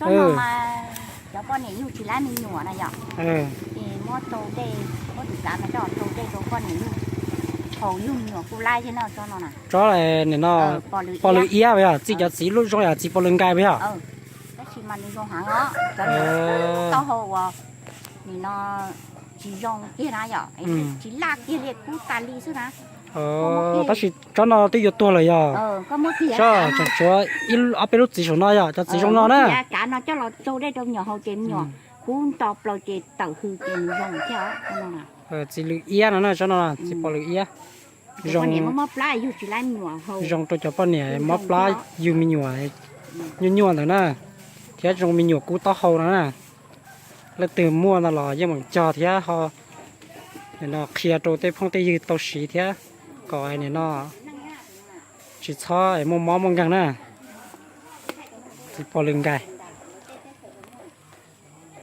Tsob no mas cov poj niam yug tsis laib me nyuam na yom, ces muab rau dej, muab tus kav no coj rau dej rau poj niam yug, haus yug me nyuam kuj laib thiab no tsob no na. Tsob nim no pos lwm iab yog txij cov txiv lub zoo yog txiv pos lwm nkais yog. Tab sis mas nws zoo heev os, cov niam taub hau uas nim no tsis zoo kiag na yom, tsis laj kiag li kub tas li xwb na. Tab sis tsob no twb yuav tuag lawm yog. Tsob tseem tshuav ib ob peb lub txiv saum no yog cov txiv zoo no na. Kav no coj los tsau dej rau me nyuam haus ces me nyuam kub nto plaws ces tawm hws ces nws zoo thiab. Txiv lwm iab no na, tsob no txiv pos lwm iab. Zoo, zoo rau cov poj niam mob plab yug me nyuam nyuaj nyuaj ntawd na, thiab zoo me nyuam kub taub hau no na. Leej twg muaj no los yeej meem cog thiab ho nim no qhia rau tej phooj tej ywg tau siv thiab kom nim no tsis txhob muaj mob muaj nkeeg na. Txiv pos lwm nkais.